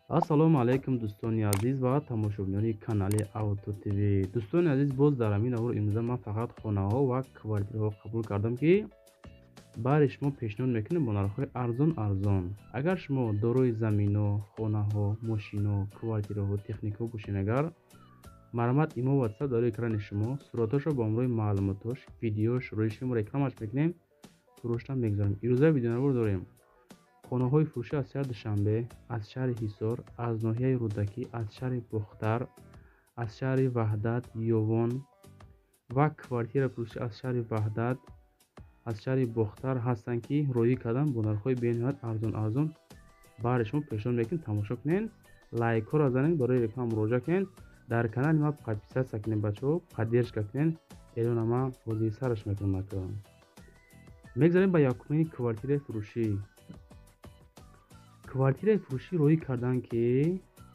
Ассалому алайкум, дӯстони азиз ва тамошобинони канали Авто ТВ. Дӯстони азиз, боз дар ҳамин навор имрӯза ман фақат хонаҳо ва квартираҳо қабул кардам, ки баъди шумо пешниҳод мекунем бо нархҳои арзон арзон. Агар шумо дорои замино, хонаҳо, мошино, квартираҳо, техникаҳо бошед, агар марҳамат, имо, ватсап дар рӯи экрани шумо, суратҳошро бо ҳамроҳи маълумотош, видеош рӯи шумо рекламаш мекунем, фурӯшта мегузорем. Имрӯза видеонавор дорем: хонаҳои фурӯшӣ аз шаҳри Душанбе, аз шаҳри Ҳисор, аз ноҳияи Рӯдакӣ, аз шаҳри Бохтар, аз шаҳри Ваҳдат, Ёвон ва квартира фурӯшӣ аз шаҳри Ваҳдат, аз шаҳри Бохтар ҳастанд, ки роӣ кардан бо нархҳои бениҳоят арзон арзон баҳри шумо пешниҳод мекунем. Тамошо кунед, лайкҳоро занед, барои реклама муроҷиат кунед, дар канали ма подписаться кунед, бачаҳо, поддержка кунед. Эълона ман ҳозир сараш мекунам. Мегзарем ба якумини квартираи фурӯшӣ. Квартираи фурӯшӣ роӣ карданд, ки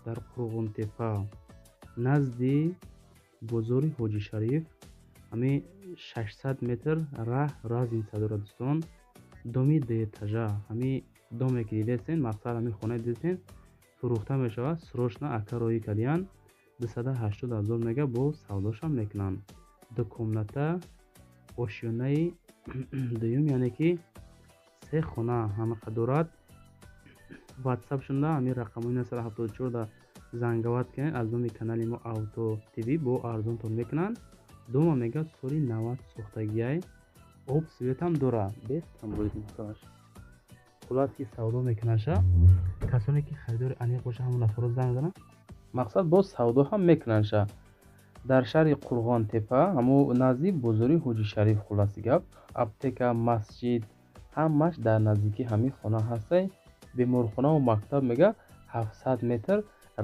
дар Қурғонтепа, назди бозори Ҳоҷи Шариф, ҳамин 600 метр раҳ разница дорад. Дӯстон, доми дуэтажа, ҳамин доме ки дидестен, мақсад, ҳамин хонаи дидестен, фурӯхта мешавад срочно. Ака роӣ кардиянд, 280 000 мега, бо савдошам мекунанд. Ду комната, ошёнаи дуюм, яъне ки се хона ҳамақа дорад. Ватсапшонда ҳамин рақамҳои 974 да занговать кунед, аз номи канали мо Авто ТВ бо арзонтон мекунанд. Дома мега соли 90 сохтагиай, об, светам дора, без тамрои. Хулас ки савдо мекунаша. Касоне ки харидори аниқ боша, ҳамон нафарро занг зананд. Мақсад, боз савдо ҳам мекунандша. Дар шаҳри Қурғонтепа, ҳамо назди бозори Ҳоҷи Шариф. Хулоси гап, аптека, масҷид ҳамаш дар наздикии ҳамин хона ҳастай. Беморхонаву мактаб мега 700 метр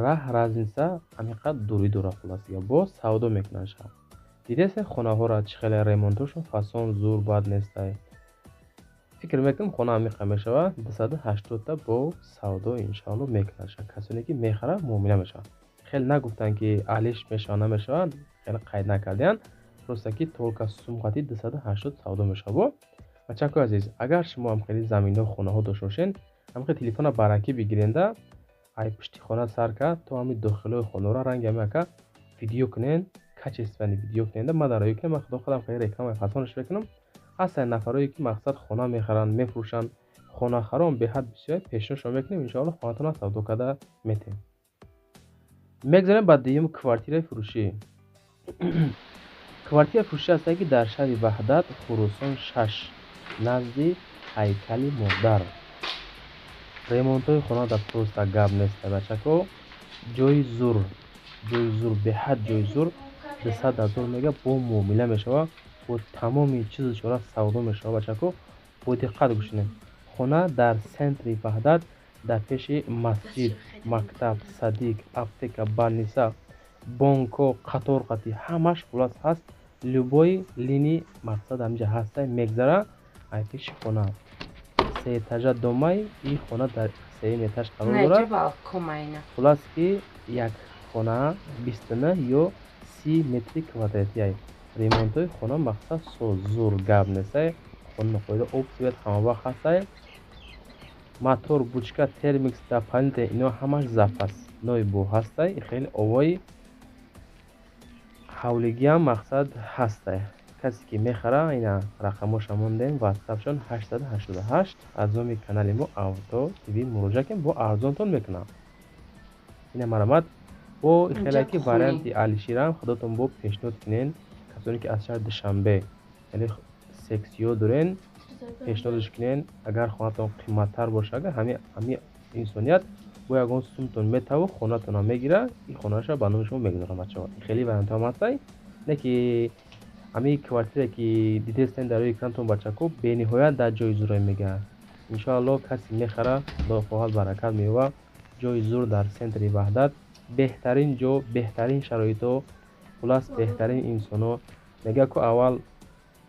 раҳ разница, ҳамин дурӣ дорад. Хулоси гап, боз савдо мекунанд. Шаҳр дидесте, хонаҳоро чӣ хеле ремонтошон фасон, зур, бад нестай. Фикр мекунам, хона ҳамиқа мешавад 280-та, бо савдо иншоалло мекунанд. Касоне ки мехарад, муомила мешавад. Хеле нагуфтанд, ки алиш мешавад, намешавад, хеле қайд накардиянд, просто ки только сумқати 280 савдо мешавад. Бачакои азиз, агар шумо ҳам хеле заминҳо, хонаҳо дошта бошед, ҳамихел телефона баракӣ бигиренда, ай пушти хона сар кард то ҳамин дохилҳои хонаро ранги ҳами ака видео кунен, качественный видео куненда, ман дар роӣ кунем. Ман худо худам хеле рекламаи фасонаш мекунам. Ҳастанд нафарое ки, мақсад, хона мехаранд, мефурӯшанд. Хонахарон беҳад бисёр, пешниҳодшон мекунем, иншоалло хонатонро савдо карда метем. Мегзарем ба дуюм квартираи фурӯшӣ. Квартираи фурӯшӣ ҳастае, ки дар шаҳри Ваҳдат, Хуросон 6, назди ҳайкали модар. Ремонтҳои хона дар просто гап нест, бачако. Ҷои зур, ҷои зур, беҳад ҷои зур. 200 000 мега, бо муомила мешавад, бо тамоми чизу чора савдо мешавад. Бачако, бо диққат гӯш кунед. Хона дар центри Ваҳдат, дар пеши масҷид, мактаб, садик, аптека, больница, бонкҳо қатор қатӣ ҳамаш хулос ҳаст. Любой линии, мақсад, ҳаминҷа ҳастай, мегзара ай пеши хона. Сеэтажа домай, и хона дар сеюм этаж қарор дорад. Хулас ки як хона 29 ё 30 метри квадратиай. Ремонтҳои хона, мақсад, зур, гап нестай. Хона қоида, об, свет ҳамавақт ҳастай. Мотор, бочка, термикс, дополнительно ино ҳамаш запасной бо ҳастай. Хеле овои ҳавлигиам, мақсад, ҳастай. Касе ки мехара, ина рақамоша мондем, ватсапшон 888, аз номи канали мо Авто ТВ муроҷиат кунед, бо арзонтон мекунам. Ина марҳамат, бо хеле ки варианти алиширам худотон бо пешниҳод кунед. Касоне ки аз шаҳри Душанбе, яъне сексиё дорен, пешниҳодаш кунед. Агар хонатон қиматтар боша, агар ҳамин инсоният бо ягон сумтон метаву хонатонро мегира, ин хонаашро ба номи шумо мегузорам. Бачаҳо, хеле вариантҳо ҳам ҳастай, не ки ҳамин квартире ки дидестен дар рӯи экранатон, бачако, бениҳоят дар ҷои зурое мегирад. Иншоалло, касе мехара, худо хоҳад, баракат меёбад. Ҷои зур дар центри Ваҳдат, беҳтарин ҷо, беҳтарин шароитҳо, хулас, беҳтарин инсонҳо. Мегӯяд ку, аввал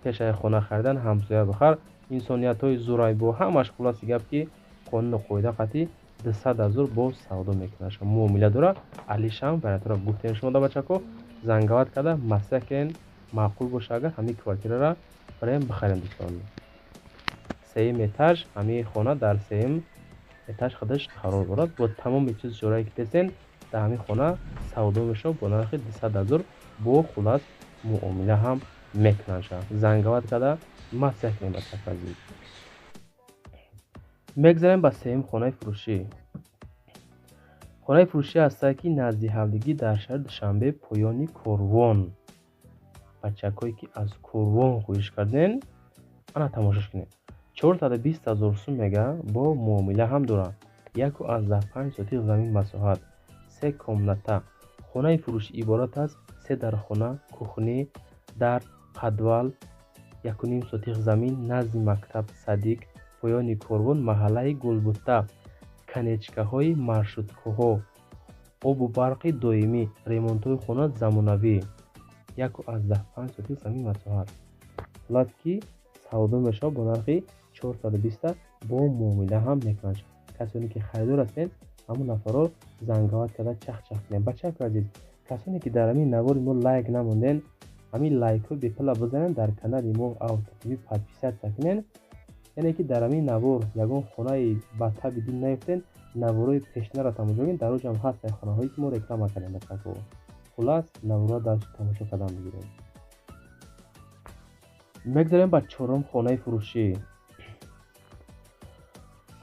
пешаи хона харидан ҳамсоя бихар. Инсониятҳои зурай бо ҳамаш. Хулоси гап ки қонуну қоида қатъи 200 000 боз савдо мекунад, муомила дорад. Алишам вариантҳоро гуфтем шумо да, бачако, занговать карда маслиҳат кунед. Маъқул боша агар, ҳамин квартираро барем бихарем. Дӯстон, сеюм этаж, ҳамин хона дар сеюм. Этаж худаш қарор дорад. Бо тамоми чиз ҷорае ки дестен дар ҳамин хона савдо мешавад бо нархи 200 ҳазор, бо хулас муомила ҳам мекунанд. Занговат карда маслиҳат кунем, бачаҳои азиз. Мегзарем ба сеюм хонаи фурӯшӣ. Хонаи фурӯшӣ ҳастад, ки назди ҳавлигӣ дар шаҳри Душанбе, поёни корвон. Бачакҳое ки аз корвон хоҳиш карден, ана тамошош кунед. 420 ҳазор сум мега, бо муомила ҳам дорад. 1,5 сотих замин масоҳат, 3 комната. Хонаи фурӯшӣ иборат аз 3 дархона, кухни, дар қадвал, 1,5 сотих замин, назди мактаб Садик, поёни корвон, маҳаллаи Гулбутта, канечкаҳои маршруткаҳо, обу барқи доимӣ, ремонтҳои хона замонавӣ. 1,5 сотих замин масоҳат. Хулас ки савдо мешавад бо нархи 420, бо муомила ҳам мекунанд. Касоне ки харидор ҳастед, ҳамон нафарро занговат карда чах-чах кунед. Бачаҳои азиз, касоне ки дар ҳамин навори мо лайк намонден, ҳамин лайкҳо бепула бизанед, дар канали мо Авто ТВ подписаться кунед. Яъне ки дар ҳамин навор ягон хонаи ба таби дил наёфтен, наворҳои пешинаро тамошо кунед, дар оҷам ҳастанд хонаҳое ки мо реклама кардем, бачаҳо. Хулас наворро дальше тамошо кардан бигирем. Мегзарем ба чорум хонаи фурӯшӣ.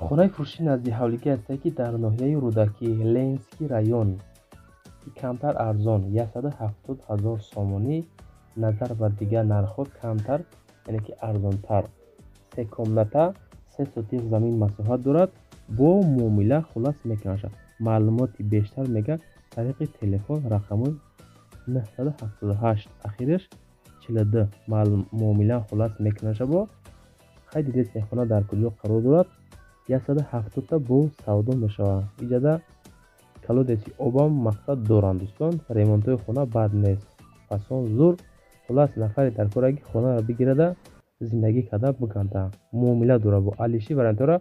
Хонаи фурӯшӣ назди ҳавлигӣ ҳастад, ки дар ноҳияи Рӯдакӣ, Ленинский район, ки камтар арзон 170 ҳазор сомонӣ, назар ба дигар нархҳо камтар, яъне ки арзонтар. 3 комната, 3 сотих замин масоҳат дорад, бо муомила хулас мекунад. Маълумоти бештар мега тариқи телефон рақами 978 ахираш 42 муомила хулас мекунад. Бо хай дидед хона дар куҷо қарор дорад. 170 бо савдо мешавад. Иҷада колодеци обам мақсад доранд дӯстон. Ремонтҳои хона бад нест, фасон зур. Хулас нафаре дар кора ки хонаро бигирада зиндагӣ карда биганда. Муомила дорад бо алиши вариантҳоро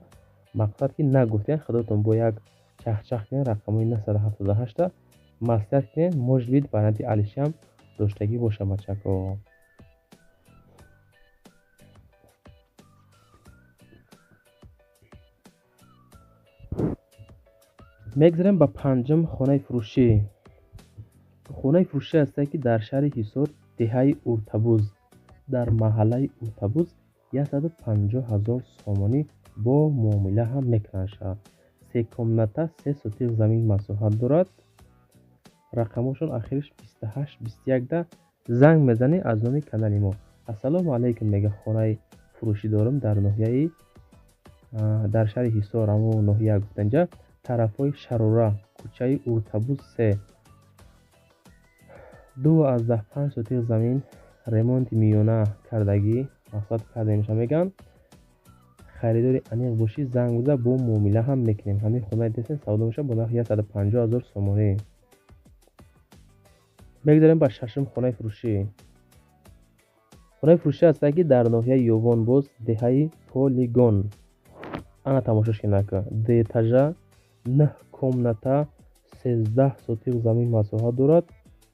мақсад ки нагуфтен, худотон бо як чахчах кунед, рақамҳои 978 маслиҳат кунед, может быть варианти алиши ҳам доштагӣ бошад, бачако. Мегзарем ба панҷум хонаи фурӯшӣ. Хонаи фурӯшӣ ҳастад, ки дар шаҳри Ҳисор, деҳаи Уртабуз, дар маҳаллаи Уртабуз 150 ҳазор сомонӣ бо муомила ҳам мекунанд. 3 комната, 3 сотих замин масоҳат дорад. Рақамҳошон ахириш 28 21 занг мезанед аз номи канали мо. Ассалому алайкум мега, хонаи фурӯшӣ дорам дар ноҳияи дар шаҳри Ҳисор, ҳамон ноҳия гуфтанҷа, тарафҳои Шарора, кӯчаи Уртабуз 3. 2,5 сотих замин, ремонти миёна кардагӣ, мақсад кардемша меган. Харидори аниқ бошӣ занг биза, бо муомила ҳам мекунем. Ҳамин хонаи дестен савдо мешавад бо нархи 150 ҳазор сомонӣ. Мегзарем ба шашум хонаи фурӯшӣ. Хонаи фурӯшӣ ҳастад, ки дар ноҳияи Ёвон боз, деҳаи Полигон. Ана тамошош кинака. Ду этажа, 9 комната, 13 сотих замин масоҳат дорад.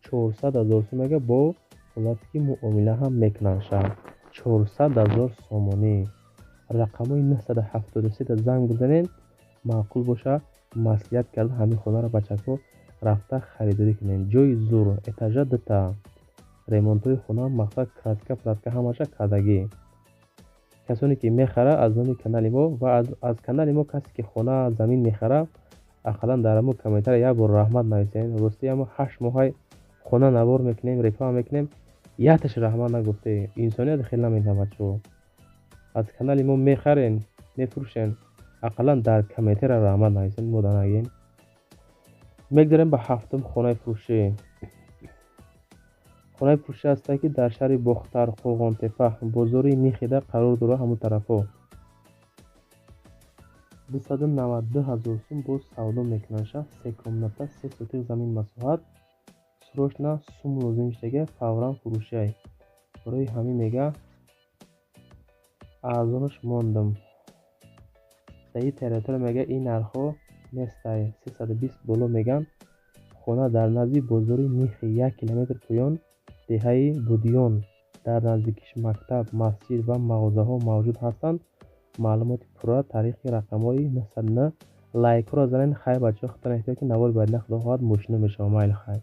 400 ҳазор сум мега, бо ҳолате ки муомила ҳам мекунанд. 400 ҳазор сомонӣ. Рақамҳои 973 занг бизанед, маъқул боша маслиҳат карда ҳамин хонаро бачаҳо рафта харидорӣ кунед. Ҷои зур, этажа дута, ремонтҳои хона мақсад краска пласка ҳамаша кардагӣ. Касоне ки мехара аз номи канали мо ва аз канали мо касе ки хона замин мехара, ақаллан дар ҳамон комментария як бор раҳмат нависед. Рости ҳамо 8 моҳай хона навор мекунем, реклама мекунем, якташ раҳмат нагуфте. Инсоният хеле наметавонад бачаҳо. Аз канали мо мехарен, мефурӯшен, ақаллан дар комментария раҳмат нависед, мода нагин. Мегзарем ба ҳафтум хонаи фурӯшӣ. Хонаи фурӯшӣ ҳастад, ки дар шаҳри Бохтар, Қурғонтепа, бозори Нихида қарор дорад, ҳамон тарафҳо. 292 ҳазор сум боз савдо мекунанд. 3 комната, 3 сотих замин масоҳат. Срочно сум лозим шудага, фавран фурӯшай. Барои ҳамин мега арзонаш мондам. Дар ин территория мега ин нархҳо нестай, 320 боло меган. Хона дар назди бозори Нихи, 1 километр поён, деҳаи Будиён. Дар наздикиш мактаб, масҷид ва мағозаҳо мавҷуд ҳастанд. Маълумоти пурра тариқи рақамҳои 909 Лайкҳоро занед. Хайр, бачаҳо, худтон эҳтиёт, ки навори баъдина, худо хоҳад, мошино мешавам. Майли, хайр.